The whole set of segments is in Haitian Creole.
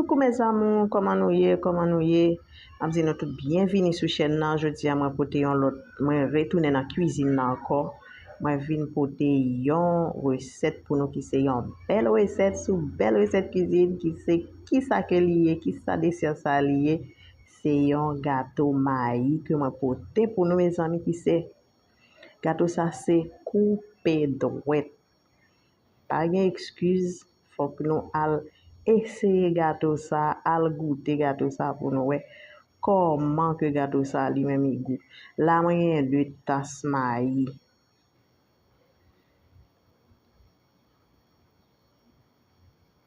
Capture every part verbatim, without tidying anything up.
Coucou mes amours, kòman nou ye? Kòman nou ye? M ap di nou tout byenvini sou chèn nan. Jodi a mwen pote yon lòt, mwen retounen nan kwizin nan ankò. Mwen vin pote yon resèt pou nou ki se yon bèl resèt sou bèl resèt kwizin ki se kisa ke li ye, kisa desè sa li ye. Se yon gato mayi ke mwen pote pou nou mezanmi ki se gato sa se koupe dwèt. Pa gen ekskiz, fòk nou al eseye gato sa, al goute gato sa pou nou wè kòman ke gato sa li menm li gou. La mwen gen de tas mayi.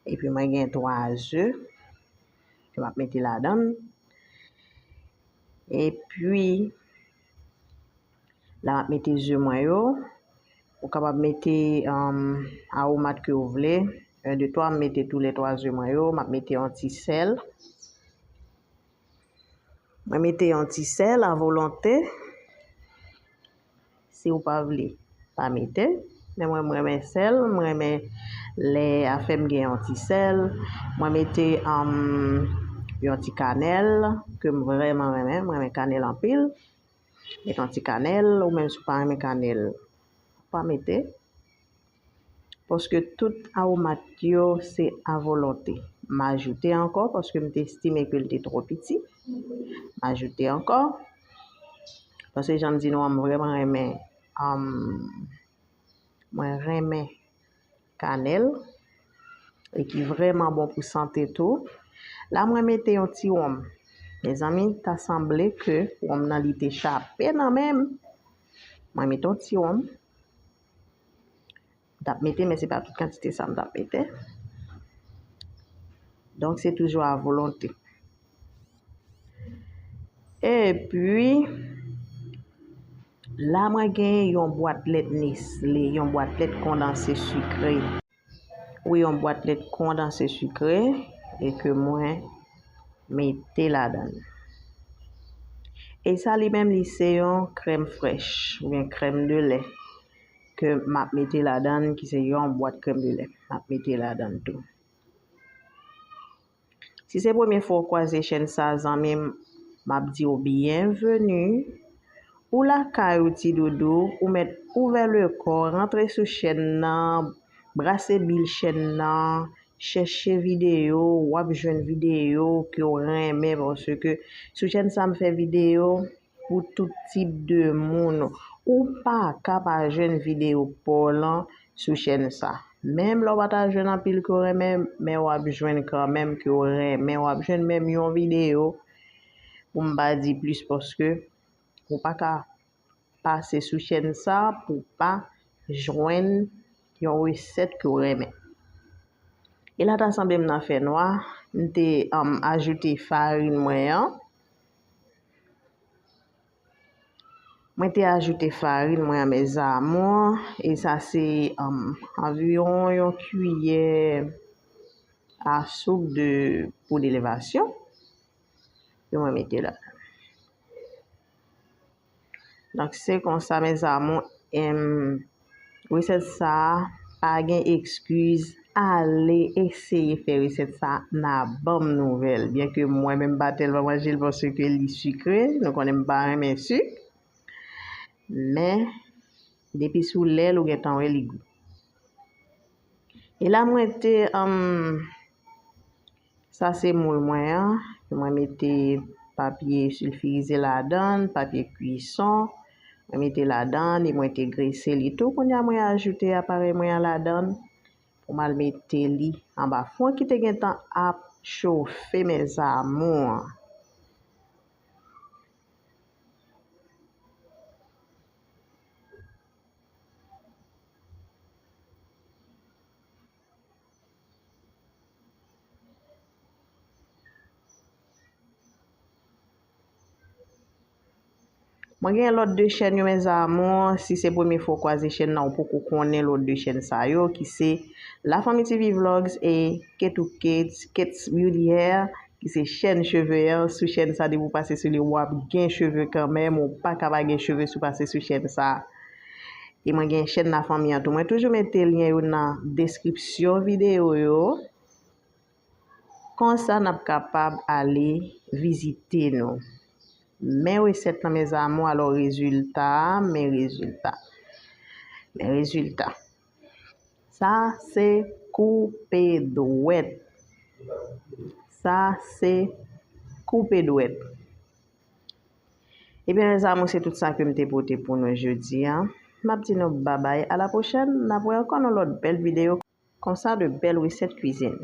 Epi mwen gen twa ze ke m ap mete ladan l. Epi la m ap mete ze mwen yo. Ou kapab mete um, awomat ke w vle. Un, de, twa, m mete tou le twa ze mwen yo. M ap mete yon ti sèl. Mwen mete yon ti sèl a volonte. Si w pa vle, pa mete. Men mwen, mwen renmen sèl, mwen renmen lè afè m gen yon ti sèl. Mwen mete um, yon ti kanèl ke m vrèman renmen. Mwen renmen kanèl anpil. Met yon ti kanèl, ou menm si w pa renmen kanèl, pa mete. Paske tout awomat yo se a volonte. M ajoute ankò paske m te estime ke l te twò piti. M ajoute ankò. Paske jan m di nou an, m vrèman renmen, um, mwen renmen kanèl e ki vrèman bon pou sante tou. La mwen mete yon ti wonm. Mezanmi, ta sanble ke wonm nan li te chape nan men m. Mwen mete yon ti wonm. M t ap mete, men se pa tout kantite sa m t ap mete. Donk, se toujou a volonte. Epi, la mwen gen yon bwat lèt Nestlé, yon bwat lèt kondanse sikre. Wi, yon bwat lèt kondanse sikre e ke mwen mete ladan l. E sa li menm li se yon krèm frèch oubyen krèm de lè ke m ap mete ladan l, ki se yon bwat krèm de lè m ap mete ladan l tou. Si se premye fwa w kwaze chèn sa, zanmi m, m ap di w byenveni. Ou lakay ou ti doudou, ou mèt ouvè lekò, rantre sou chèn nan, brase bil chèn nan, chèche videyo, w ap jwenn videyo ke w renmen, paske sou chèn sa m fè videyo pou tout tip de moun. Ou pa ka pa jwenn videyo pa w lan sou chèn sa. Menm lè w pa ta jwenn anpil ke w renmen, men w ap jwenn kanmenm ke w renmen. W ap jwenn menm yon videyo pou m pa di plis paske ou pa ka pase sou chèn sa pou pa jwenn yon resèt ke w renmen. E la ta sanble m nan fè nwa, m te um, ajoute farin mwen an. Mwen te ajoute farin mwen an, mes amours, e sa se um, anviwon yon kiyè a soup de poud elevasyon ke mwen mete la. Donk, se konsa, mes amours, em, resèt sa a, pa gen ekskiz, ale eseye fè resèt sa a, n a ban m nouvèl. Byenke mwen menm m pa tèlman manje l paske li sikre, nou konnen m pa renmen sik. Men, depi sou lè l, ou gentan wè li gou. E la mwen te, um, sa se moul mwen an, mwen mete papye silfirize ladan l, papye kwison, mwen mete ladan l e mwen te grese li tou. Kounye a mwen ajoute aparèy mwen an ladan l pou m al mete li anba fou an ki te gentan ap chofe, mes amours. Mwen gen lòt de chèn yo, mes amours. Si se premye fwa w kwaze chèn nan, ou poko konnen lòt de chèn sa yo, ki se La Famille T V Vlogs e Ketou Kates, Kates Beauty Hair, ki se chèn cheve an. Sou chèn sa, depi w pase sou li, w ap gen cheve kanmenm. Ou pa ka pa gen cheve si w pase sou chèn sa. E mwen gen chèn La Famille an tou. Mwen toujou mete lyen yo nan deskripsyon videyo yo. Konsa n ap kapab ale vizite nou. Men resèt lan, mes amours, alò rezilta a, men rezilta. Men rezilta. Sa se koupe dwèt. Sa se koupe dwèt. Ebyen, mes amours, se tout sa ke m te pote pou nou jodi a. M ap di nou babay, a la pwochèn, n ap wè ankò nan lòt bèl videyo. Konsa, de bèl resèt kwizin.